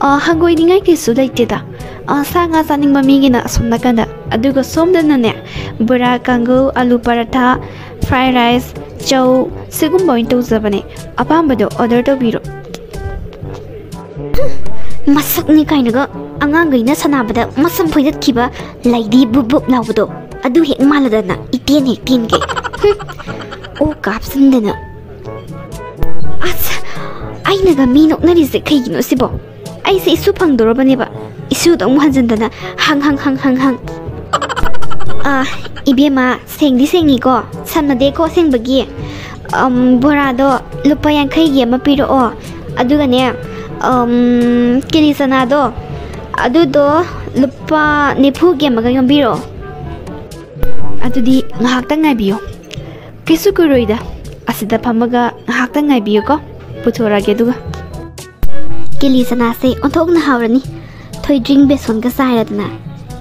ꯑ, ꯍꯪꯒꯣꯏꯅꯤꯡꯉꯥꯏ ꯀꯩꯁꯨ ꯂꯩꯇꯦꯗ꯫ ꯑ, ꯁꯥ ꯉꯥ ꯆꯥꯅꯤꯡꯕ ꯃꯤꯒꯤꯅ ꯑꯁꯣꯝ ꯅꯥꯀꯟꯗ, ꯑꯗꯨꯒ ꯁꯣꯝꯗꯅꯅꯦ, ꯕꯣꯔꯥ, ꯀꯥꯡꯒꯧ, ꯑꯂꯨ ꯄꯔꯥꯊꯥ, ꯐ꯭ꯔꯥꯏ ꯔꯥꯏꯁ, ꯆꯧ, ꯁꯤꯒꯨꯝꯕ ꯑꯣꯏꯅ ꯇꯧꯖꯕꯅꯦ꯫ ꯑꯄꯥꯝꯕꯗꯣ order ꯇꯧꯕꯤꯔꯣ꯫ ꯃꯁꯛꯅꯤ ꯀꯥꯏꯅꯒ ꯑꯉꯥꯡꯈꯩꯅ ꯁꯥꯟꯅꯕꯗ ꯃꯁꯝ ꯐꯣꯏꯗꯠꯈꯤꯕ ꯂꯩꯗꯤ ꯕꯨꯞ ꯕꯨꯞ ꯂꯥꯎꯕꯗꯣ, ꯑꯗꯨ ꯍꯦꯛ ꯃꯥꯜꯂꯗꯅ ꯏꯇꯦꯟ ꯍꯦꯛ ꯇꯦꯟꯒꯦ꯫ ꯍꯨꯝ, ꯑꯣ ꯀꯥꯞꯁꯤꯟꯗꯅ꯫ ꯑꯁ, ꯑꯩꯅꯒ ꯃꯤ ꯅꯣꯛꯅꯔꯤꯁꯦ ꯀꯩꯒꯤꯅꯣ ꯁꯤꯕꯣ? ꯑꯩꯁꯦ ꯏꯁꯨ ꯐꯪꯗꯣꯔꯕꯅꯦꯕ꯫ ꯏꯁꯨꯗꯣ ꯑꯃꯨꯛ ꯍꯟꯖꯤꯟꯗꯅ ꯍꯪ ꯍꯪ ꯍꯪ ꯍꯪ ꯍꯪ꯫ ꯑꯥ, ꯏꯕꯦꯝꯃ, ꯁꯦꯡꯗꯤ ꯁꯦꯡꯉꯤꯀꯣ? ꯁꯝꯅꯗꯦꯀꯣ ꯑꯁꯦꯡꯕꯒꯤ? ꯑꯝ, ꯕꯣꯔꯥꯗꯣ ꯂꯨꯄꯥ ꯌꯥꯡꯈꯩꯒꯤ ꯑꯃ ꯄꯤꯔꯛꯑꯣ꯫ ꯑꯗꯨꯒꯅꯦ, ꯑꯝ, ꯀꯤꯂꯤ ꯆꯅꯥꯗꯣ, ꯑꯗꯨꯗꯣ ꯂꯨꯄꯥ ꯅꯤꯐꯨꯒꯤ ꯑꯃꯒ ꯌꯣꯝꯕꯤꯔꯛꯑꯣ꯫ ꯑꯗꯨꯗꯤ ꯉꯥꯏꯍꯥꯛꯇꯪ ꯉꯥꯏꯕꯤꯌꯣ꯫ ꯀꯩꯁꯨ ꯀꯨꯏꯔꯣꯏꯗ꯫ ꯑꯁꯤꯗ ꯐꯝꯃꯒ ꯉꯥꯏꯍꯥꯛꯇꯪ ꯉꯥꯏꯕꯤꯌꯨꯀꯣ꯫ ꯄꯨꯊꯣꯔꯛꯑꯒꯦ ꯑꯗꯨꯒ꯫ ꯀꯤꯂꯤ ꯆꯅꯥꯁꯦ ꯑꯣꯟꯊꯣꯛꯅ ꯍꯥꯎꯔꯅꯤ꯫ ꯊꯣꯏꯗ꯭ꯔꯤꯡ ꯕꯦꯁꯣꯟꯒ ꯆꯥꯏꯔꯗꯅ꯫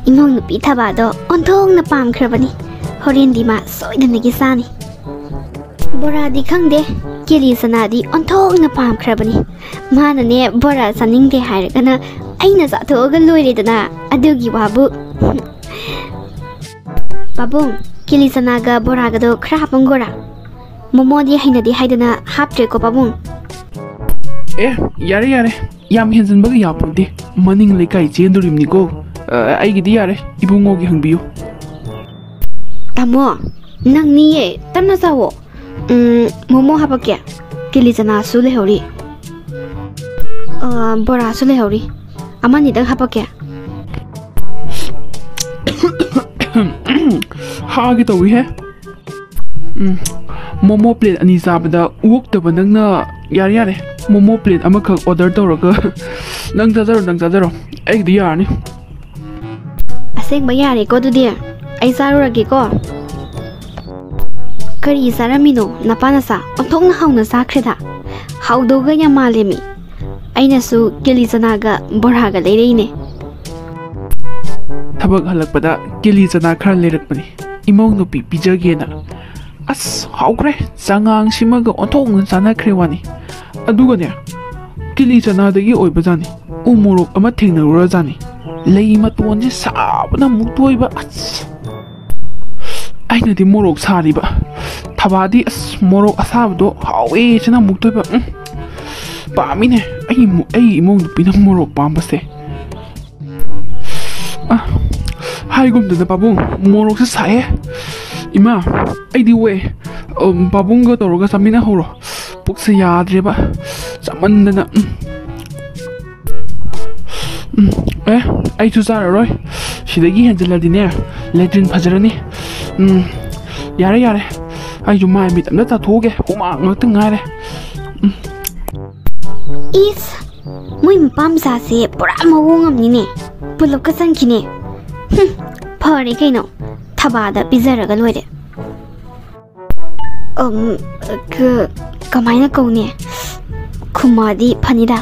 ꯏꯃꯧ ꯅꯨꯄꯤ ꯊꯕꯥꯗꯣ ꯑꯣꯟꯊꯣꯛꯅ ꯄꯥꯝꯈ꯭ꯔꯕꯅꯤ꯫ ꯍꯣꯔꯦꯟꯗꯤ ꯃꯥ ꯁꯣꯏꯗꯅꯒꯤ ꯆꯥꯅꯤ꯫ ꯕꯣꯔꯥꯗꯤ ꯈꯪꯗꯦ, ꯀꯦꯂꯤ ꯆꯅꯥꯗꯤ ꯑꯣꯟꯊꯣꯛꯅ ꯄꯥꯝꯈ꯭ꯔꯕꯅꯤ꯫ ꯃꯥꯅꯅꯦ ꯕꯣꯔꯥ ꯆꯥꯅꯤꯡꯗꯦ ꯍꯥꯏꯔꯒꯅ ꯑꯩꯅ ꯆꯥꯊꯣꯛꯑꯒ ꯂꯣꯏꯔꯦꯗꯅ꯫ ꯑꯗꯨꯒꯤ ꯋꯥꯕꯨ꯫ ꯄꯥꯕꯨꯡ, ꯀꯦꯂꯤ ꯆꯅꯥꯒ ꯕꯣꯔꯥꯒꯗꯣ ꯈꯔ ꯍꯥꯞꯄꯝꯒꯣꯔꯥ? ꯃꯣꯃꯣꯗꯤ ꯍꯩꯅꯗꯦ ꯍꯥꯏꯗꯅ ꯍꯥꯞꯇ꯭ꯔꯦꯀꯣ ꯄꯥꯕꯨꯡ꯫ ꯑꯦ, ꯌꯥꯔꯦ ꯌꯥꯔꯦ, ꯌꯥꯝ ꯍꯦꯟꯖꯤꯟꯕꯒ ꯌꯥꯄꯣꯟꯇꯦ꯫ ꯃꯅꯤꯡ ꯂꯩꯀꯥꯏ ꯆꯦꯟꯗꯣꯔꯤꯕꯅꯤꯀꯣ꯫ ꯑ, ꯑꯩꯒꯤꯗꯤ ꯌꯥꯔꯦ, ꯏꯕꯨꯡꯉꯣꯒꯤ ꯍꯪꯕꯤꯌꯨ꯫ ꯇꯥꯃꯣ, ꯅꯪꯅꯤꯌꯦ, ꯇꯞꯅ ꯆꯥꯎꯋꯣ꯫ ꯎꯝ, ꯃꯣꯃꯣ ꯍꯥꯄꯛꯀꯦ꯫ ꯀꯦꯂꯤ ꯆꯅꯥꯁꯨ ꯂꯩꯍꯧꯔꯤ꯫ ꯑ, ꯕꯣꯔꯥꯁꯨ ꯂꯩꯍꯧꯔꯤ꯫ ꯑꯃꯅꯤꯗꯪ ꯍꯥꯄꯛꯀꯦ꯫ ꯍꯥꯒꯦ ꯇꯧꯏꯍꯦ꯫ ꯎꯝ, ꯃꯣꯃꯣ ꯄ꯭ꯂꯦꯠ ꯑꯅꯤ ꯆꯥꯕꯗ ꯑꯣꯛꯇꯕ ꯅꯪꯅ꯫ ꯌꯥꯔꯦ ꯌꯥꯔꯦ, ꯃꯣꯃꯣ ꯄ꯭ꯂꯦꯠ ꯑꯃꯈꯛ ꯑꯣꯔꯗꯔ ꯇꯧꯔꯒ ꯅꯪ ꯆꯥꯖꯔꯣ, ꯅꯪ ꯆꯥꯖꯔꯣ, ꯑꯩꯒꯤꯗꯤ ꯌꯥꯔꯅꯤ꯫ ꯑꯁꯦꯡꯕ ꯌꯥꯔꯦꯀꯣ ꯑꯗꯨꯗꯤ꯫ ꯑꯩ ꯆꯥꯔꯨꯔꯒꯦꯀꯣ꯫ ꯀꯔꯤ ꯆꯥꯔꯝꯃꯤꯅꯣ ꯅꯄꯥ ꯅꯆꯥ? ꯑꯣꯟꯊꯣꯛꯅ ꯍꯥꯎꯅ ꯆꯥꯈ꯭ꯔꯦꯗ꯫ ꯍꯥꯎꯗꯧꯒ ꯌꯥꯝ ꯃꯥꯜꯂꯦꯃꯤ꯫ ꯑꯩꯅꯁꯨ ꯀꯦꯂꯤ ꯆꯅꯥꯒ ꯕꯣꯔꯥꯒ ꯂꯩꯔꯛꯏꯅꯦ꯫ ꯊꯕꯛ ꯍꯜꯂꯛꯄꯗ ꯀꯦꯂꯤ ꯆꯅꯥ ꯈꯔ ꯂꯩꯔꯛꯄꯅꯤ, ꯏꯃꯧ ꯅꯨꯄꯤ ꯄꯤꯖꯒꯦꯅ꯫ ꯑꯁ, ꯍꯥꯎꯈ꯭ꯔꯦ꯫ ꯆꯉꯥꯡꯁꯤꯃꯒ ꯑꯣꯟꯊꯣꯛꯅ ꯆꯥꯟꯅꯈ꯭ꯔꯦ ꯋꯥꯅꯤ꯫ ꯑꯗꯨꯒꯅꯦ, ꯀꯤꯂꯤ ꯆꯅꯥꯗꯒꯤ ꯑꯣꯏꯕꯖꯥꯠꯅꯤ, ꯎ ꯃꯣꯔꯣꯛ ꯑꯃ ꯊꯦꯡꯅꯔꯨꯔꯖꯥꯠꯅꯤ꯫ ꯂꯩ ꯃꯇꯣꯟꯁꯦ ꯁꯥꯕꯅ ꯑꯃꯨꯛ ꯇꯣꯏꯕ꯫ ꯑꯁ, ꯑꯩꯅꯗꯤ ꯃꯣꯔꯣꯛ ꯁꯥꯔꯤꯕ, ꯊꯕꯥꯗꯤ ꯑꯁ ꯃꯣꯔꯣꯛ ꯑꯁꯥꯕꯗꯣ ꯍꯥꯎꯋꯦ ꯁꯤꯅ ꯑꯃꯨꯛ ꯇꯣꯏꯕ꯫ ꯎꯝ, ꯄꯥꯝꯃꯤꯅꯦ ꯑꯩ ꯏꯃꯨ-, ꯑꯩ ꯏꯃꯧ ꯅꯨꯄꯤꯅ ꯃꯣꯔꯣꯛ ꯄꯥꯝꯕꯁꯦ꯫ ꯑ, ꯍꯥꯏꯒꯨꯝꯗꯅ ꯄꯥꯕꯨꯡ, ꯃꯣꯔꯣꯛꯁꯦ ꯁꯥꯏꯌꯦ꯫ ꯏꯃꯥ, ꯑꯩꯗꯤ ꯋꯦ꯫ ꯑꯝ, ꯄꯥꯕꯨꯡꯒ ꯇꯧꯔꯒ ꯆꯥꯃꯤꯟꯅꯍꯧꯔꯣ꯫ ꯄꯨꯛꯁꯦ ꯌꯥꯗ꯭ꯔꯦꯕ ꯆꯥꯃꯟꯗꯅ꯫ ꯎꯝ꯫ ꯎꯝ, ꯑꯦ, ꯑꯩꯁꯨ ꯆꯥꯔꯔꯣꯏ꯫ ꯁꯤꯗꯒꯤ ꯍꯦꯟꯖꯜꯂꯗꯤꯅꯦ, ꯂꯦꯇ꯭ꯔꯤꯟ ꯐꯖꯔꯅꯤ꯫ ꯎꯝ, ꯌꯥꯔꯦ, ꯌꯥꯔꯦ꯫ ꯑꯩꯁꯨ ꯃꯥꯏ ꯃꯤꯠ ꯑꯝꯇ ꯇꯥꯊꯣꯛꯎꯒꯦ꯫ ꯍꯨꯃꯥꯡ ꯉꯥꯛꯇ ꯉꯥꯏꯔꯦ꯫ ꯎꯝ꯫ ꯏꯁ, ꯃꯣꯏ ꯃꯄꯥ ꯃꯆꯥꯁꯦ ꯄꯨꯔꯥ ꯃꯑꯣꯡ ꯑꯃꯅꯤꯅꯦ꯫ ꯄꯨꯂꯞꯀ ꯆꯪꯈꯤꯅꯦ꯫ ꯍꯨꯝ, ꯐꯔꯦ ꯀꯩꯅꯣ, ꯊꯕꯥꯗ ꯄꯤꯖꯔꯒ ꯂꯣꯏꯔꯦ꯫ ꯑꯝ, ꯀ-, ꯀꯃꯥꯏꯅ ꯀꯧꯅꯤ? ꯈꯨꯝꯃꯛꯑꯗꯤ ꯐꯅꯤꯗ꯫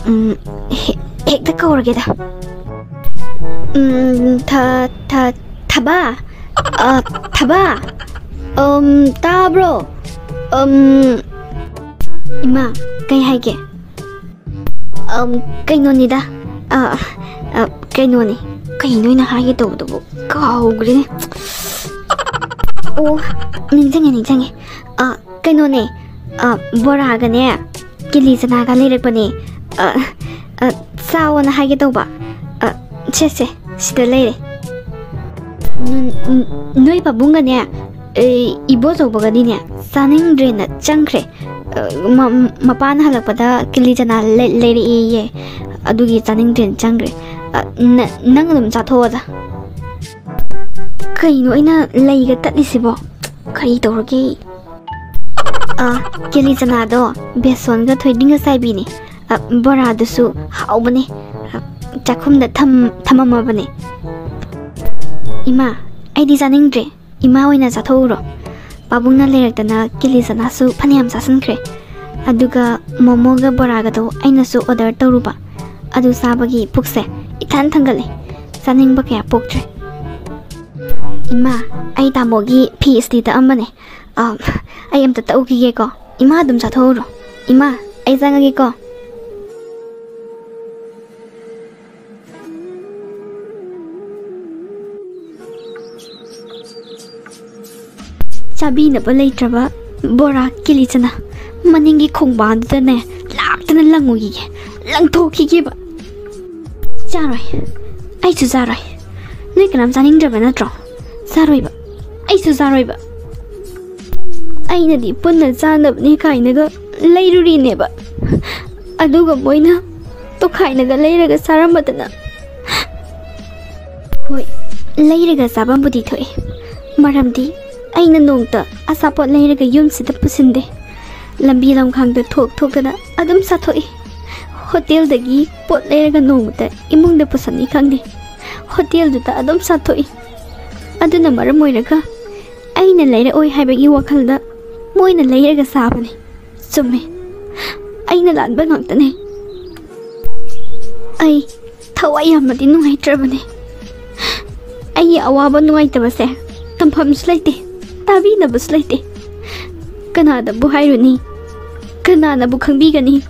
ꯎꯝ, ꯍꯦ-, ꯍꯦꯛꯇ ꯀꯧꯔꯒꯦꯗ꯫ ꯎꯝ, ꯊ-, ꯊ-, ꯊꯕꯥ, ꯑ, ꯊꯕꯥ? ꯑꯝ, ꯇꯥꯕ꯭ꯔꯣ? ꯑꯝ, ꯏꯃꯥ, ꯀꯩ ꯍꯥꯏꯒꯦ? ꯑꯝ, ꯀꯩꯅꯣꯅꯤꯗ꯫ ꯑ, ꯑ, ꯀꯩꯅꯣꯅꯤ꯫ ꯀꯩꯅꯣ ꯑꯩꯅ ꯍꯥꯏꯒꯦ ꯇꯧꯕꯗꯨꯕꯨ? ꯀꯥꯎꯒ꯭ꯔꯦꯅꯦ꯫ ꯑꯣ, ꯅꯤꯡꯁꯤꯡꯉꯦ, ꯅꯤꯡꯁꯤꯡꯉꯦ꯫ ꯑ, ꯀꯩꯅꯣꯅꯦ꯫ ꯑ, ꯕꯣꯔꯥꯒꯅꯦ, ꯀꯤꯂꯤ ꯆꯅꯥꯒ ꯂꯩꯔꯛꯄꯅꯦ꯫ ꯑ, ꯑ, ꯆꯥꯎꯑꯣꯅ ꯍꯥꯏꯒꯦ ꯇꯧꯕ꯫ ꯑ, ꯁꯦ, ꯁꯦ, ꯁꯤꯗ ꯂꯩꯔꯦ꯫ ꯅ-, ꯅ-, ꯅꯣꯏ ꯄꯥꯕꯨꯡꯒꯅꯦ, ꯑꯦ, ꯏꯕꯣꯆꯧꯕꯒꯗꯤꯅꯦ, ꯆꯥꯅꯤꯡꯗ꯭ꯔꯦꯅ ꯆꯪꯈ꯭ꯔꯦ꯫ ꯑ, ꯃ-, ꯃꯄꯥꯅ ꯍꯜꯂꯛꯄꯗ ꯀꯤꯂꯤ ꯆꯅꯥ ꯂꯩ-, ꯂꯩꯔꯛꯑꯦꯌꯦ꯫ ꯑꯗꯨꯒꯤ ꯆꯥꯅꯤꯡꯗ꯭ꯔꯦꯅ ꯆꯪꯈ꯭ꯔꯦ꯫ ꯑ, ꯅ-, ꯅꯪ ꯑꯗꯨꯝ ꯆꯥꯊꯣꯛꯑꯣꯗ꯫ ꯀꯩꯅꯣ ꯑꯩꯅ ꯂꯩꯒ ꯇꯠꯂꯤꯁꯤꯕꯣ? ꯀꯔꯤ ꯇꯧꯔꯒꯦ? ꯑ, ꯀꯦꯂꯤ ꯆꯅꯥꯗꯣ ꯕꯦꯁꯣꯟꯒ ꯊꯣꯏꯗꯤꯡꯒ ꯆꯥꯏꯕꯤꯅꯦ꯫ ꯑ, ꯕꯣꯔꯥꯗꯨꯁꯨ ꯍꯥꯎꯕꯅꯦ꯫ ꯑ, ꯆꯥꯛꯈꯨꯝꯗ ꯊꯝ-, ꯊꯝꯃꯝꯃꯕꯅꯦ꯫ ꯏꯃꯥ, ꯑꯩꯗꯤ ꯆꯥꯅꯤꯡꯗ꯭ꯔꯦ꯫ ꯏꯃꯥ ꯑꯣꯏꯅ ꯆꯥꯊꯣꯛꯎꯔꯣ꯫ ꯄꯥꯕꯨꯡꯅ ꯂꯩꯔꯛꯇꯅ ꯀꯦꯂꯤ ꯆꯅꯥꯁꯨ ꯐꯅꯌꯥꯝ ꯆꯥꯁꯤꯟꯈ꯭ꯔꯦ꯫ ꯑꯗꯨꯒ ꯃꯣꯃꯣꯒ ꯕꯣꯔꯥꯒꯗꯣ ꯑꯩꯅꯁꯨ order ꯇꯧꯔꯨꯕ꯫ ꯑꯗꯨ ꯆꯥꯕꯒꯤ ꯄꯨꯛꯁꯦ ꯏꯊꯟ ꯊꯟꯒꯠꯂꯦ꯫ ꯆꯥꯅꯤꯡꯕ ꯀꯌꯥ ꯄꯣꯛꯇ꯭ꯔꯦ꯫ ꯏꯃꯥ, ꯑꯩ ꯇꯥꯃꯣꯒꯤ ꯐꯤ ꯏꯁꯇꯤ ꯇꯛꯑꯝꯕꯅꯦ꯫ ꯑ, ꯑꯩ ꯑꯝꯇ ꯇꯛꯎꯈꯤꯒꯦꯀꯣ꯫ ꯏꯃꯥ ꯑꯗꯨꯝ ꯆꯥꯊꯣꯛꯎꯔꯣ꯫ ꯏꯃꯥ, ꯑꯩ ꯆꯪꯉꯒꯦꯀꯣ꯫ ꯆꯥꯕꯤꯅꯕ ꯂꯩꯇ꯭ꯔꯕ ꯕꯣꯔꯥ ꯀꯤꯂꯤ ꯆꯅꯥ ꯃꯅꯤꯡꯒꯤ ꯈꯣꯡꯕꯥꯟꯗꯨꯗꯅꯦ ꯂꯥꯛꯇꯅ ꯂꯪꯉꯨꯈꯤꯒꯦ, ꯂꯪꯊꯣꯛꯈꯤꯒꯦꯕ꯫ ꯆꯥꯔꯣꯏ, ꯑꯩꯁꯨ ꯆꯥꯔꯣꯏ꯫ ꯅꯣꯏ ꯀꯅꯥꯝ ꯆꯥꯅꯤꯡꯗ꯭ꯔꯕ ꯅꯠꯇ꯭ꯔꯣ? ꯆꯥꯔꯣꯏꯕ, ꯑꯩꯁꯨ ꯆꯥꯔꯣꯏꯕ꯫ ꯑꯩꯅꯗꯤ ꯄꯨꯟꯅ ꯆꯥꯅꯕꯅꯦ ꯀꯥꯏꯅꯒ ꯂꯩꯔꯨꯔꯤꯅꯦꯕ, ꯑꯗꯨꯒ ꯃꯣꯏꯅ ꯇꯣꯈꯥꯏꯅꯒ ꯂꯩꯔꯒ ꯆꯥꯔꯝꯕꯗꯅ꯫ ꯍꯣꯏ, ꯂꯩꯔꯒ ꯆꯥꯐꯝꯕꯨꯗꯤ ꯊꯣꯛꯑꯦ, ꯃꯔꯝꯗꯤ ꯑꯩꯅ ꯅꯣꯡꯇ ꯑꯆꯥꯄꯣꯠ ꯂꯩꯔꯒ ꯌꯨꯝꯁꯤꯗ ꯄꯨꯁꯤꯟꯗꯦ꯫ ꯂꯝꯕꯤ ꯂꯝꯈꯥꯡꯗ ꯊꯣꯛ ꯊꯣꯛꯇꯅ ꯑꯗꯨꯝ ꯆꯥꯊꯣꯛꯏ꯫ ꯍꯣꯇꯦꯜꯗꯒꯤ ꯄꯣꯠ ꯂꯩꯔꯒ ꯅꯣꯡꯃꯇ ꯏꯃꯨꯡꯗ ꯄꯨꯁꯟꯅꯤ ꯈꯪꯗꯦ꯫ ꯍꯣꯇꯦꯜꯗꯨꯗ ꯑꯗꯨꯝ ꯆꯥꯊꯣꯛꯏ꯫ ꯑꯗꯨꯅ ꯃꯔꯝ ꯑꯣꯏꯔꯒ ꯑꯩꯅ ꯂꯩꯔꯛꯑꯣꯏ ꯍꯥꯏꯕꯒꯤ ꯋꯥꯈꯜꯗ ꯃꯣꯏꯅ ꯂꯩꯔꯒ ꯆꯥꯕꯅꯤ꯫ ꯆꯨꯝꯃꯦ, ꯑꯩꯅ ꯂꯥꯟꯕ ꯉꯥꯛꯇꯅꯦ꯫ ꯑꯩ ꯊꯋꯥꯏ ꯌꯥꯝꯅꯗꯤ ꯅꯨꯡꯉꯥꯏꯇ꯭ꯔꯕꯅꯦ꯫ ꯑꯩꯒꯤ ꯑꯋꯥꯕ ꯅꯨꯡꯉꯥꯏꯇꯕꯁꯦ ꯈꯨꯝꯐꯝꯁꯨ ꯂꯩꯇꯦ, ꯇꯥꯕꯤꯅꯕꯁꯨ ꯂꯩꯇꯦ꯫ ꯀꯅꯥꯗꯕꯨ ꯍꯥꯏꯔꯨꯅꯤ? ꯀꯅꯥꯅꯕꯨ ꯈꯪꯕꯤꯒꯅꯤ?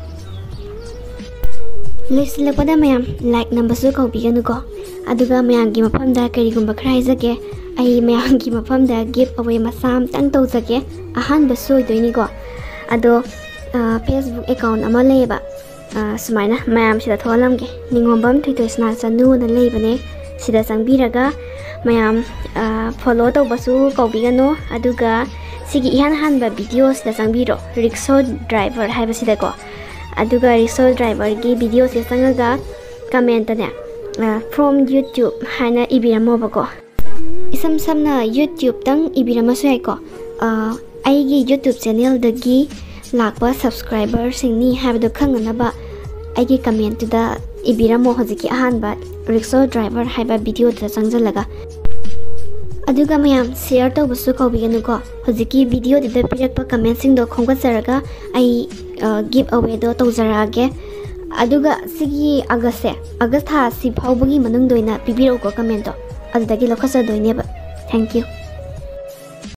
ꯂꯣꯏꯁꯤꯜꯂꯛꯄꯗ ꯃꯌꯥꯝ like ꯅꯝꯕꯁꯨ ꯀꯥꯎꯕꯤꯒꯅꯨꯀꯣ꯫ ꯑꯗꯨꯒ ꯃꯌꯥꯝꯒꯤ ꯃꯐꯝꯗ ꯀꯔꯤꯒꯨꯝꯕ ꯈꯔ ꯍꯥꯏꯖꯒꯦ꯫ ꯑꯩ ꯃꯌꯥꯝꯒꯤ ꯃꯐꯝꯗ give away ꯃꯆꯥ ꯑꯃꯇꯪ ꯇꯧꯖꯒꯦ꯫ ꯑꯍꯥꯟꯕꯁꯨ ꯑꯣꯏꯗꯣꯏꯅꯤꯀꯣ꯫ ꯑꯗꯣ, ꯑ, Facebook account ꯑꯃ ꯂꯩꯌꯦꯕ꯫ ꯑ, ꯁꯨꯃꯥꯏꯅ ꯃꯌꯥꯝꯁꯤꯗ ꯊꯣꯛꯍꯜꯂꯝꯒꯦ꯫ ꯅꯤꯉꯣꯝꯕꯝ ꯊꯣꯏꯊꯣꯏ ꯁꯅꯥ ꯆꯅꯨ ꯑꯅ ꯂꯩꯕꯅꯦ꯫ ꯁꯤꯗ ꯆꯪꯕꯤꯔꯒ ꯃꯌꯥꯝ, ꯑ, follow ꯇꯧꯕꯁꯨ ꯀꯥꯎꯕꯤꯒꯅꯨ꯫ ꯑꯗꯨꯒ ꯁꯤꯒꯤ ꯏꯍꯥꯟ ꯍꯥꯟꯕ video ꯁꯤꯗ ꯆꯪꯕꯤꯔꯣ, rickshaw driver ꯍꯥꯏꯕꯁꯤꯗꯀꯣ꯫ ꯑꯗꯨꯒ rickshaw driver ꯒꯤ video ꯁꯤꯗ ꯆꯪꯉꯒ comment ꯇꯅꯦ, ꯑ, "From YouTube" ꯍꯥꯏꯅ ꯏꯕꯤꯔꯝꯃꯣꯕꯀꯣ꯫ ꯏꯁꯝ ꯁꯝꯅ YouTube ꯇꯪ ꯏꯕꯤꯔꯝꯃꯁꯨ ꯌꯥꯏꯀꯣ꯫ ꯑ, ꯑꯩꯒꯤ YouTube channel ꯗꯒꯤ ꯂꯥꯛꯄ subscriber ꯁꯤꯡꯅꯤ ꯍꯥꯏꯕꯗꯣ ꯈꯪꯅꯅꯕ ꯑꯩꯒꯤ comment ꯇꯨꯗ ꯏꯕꯤꯔꯝꯃꯣ, ꯍꯧꯖꯤꯛꯀꯤ ꯑꯍꯥꯟꯕ rickshaw driver ꯍꯥꯏꯕ video ꯗꯨꯗ ꯆꯪꯁꯤꯜꯂꯒ꯫ ꯑꯗꯨꯒ ꯃꯌꯥꯝ share ꯇꯧꯕꯁꯨ ꯀꯥꯎꯕꯤꯒꯅꯨꯀꯣ꯫ ꯍꯧꯖꯤꯛꯀꯤ video ꯗꯨꯗ ꯄꯤꯔꯛꯄ comment ꯁꯤꯡꯗꯣ ꯈꯣꯝꯒꯠꯆꯔꯒ ꯑꯩ, ꯑ, give away ꯗꯣ ꯇꯧꯖꯔꯛꯑꯒꯦ꯫ ꯑꯗꯨꯒ ꯁꯤꯒꯤ August ꯁꯦ, August ꯊꯥ ꯑꯁꯤ ꯐꯥꯎꯕꯒꯤ ꯃꯅꯨꯡꯗ ꯑꯣꯏꯅ ꯄꯤꯕꯤꯔꯛꯎꯀꯣ comment ꯇꯣ, ꯑꯗꯨꯗꯒꯤ ꯂꯧꯈꯠꯆꯗꯣꯏꯅꯦꯕ꯫ Thank you꯫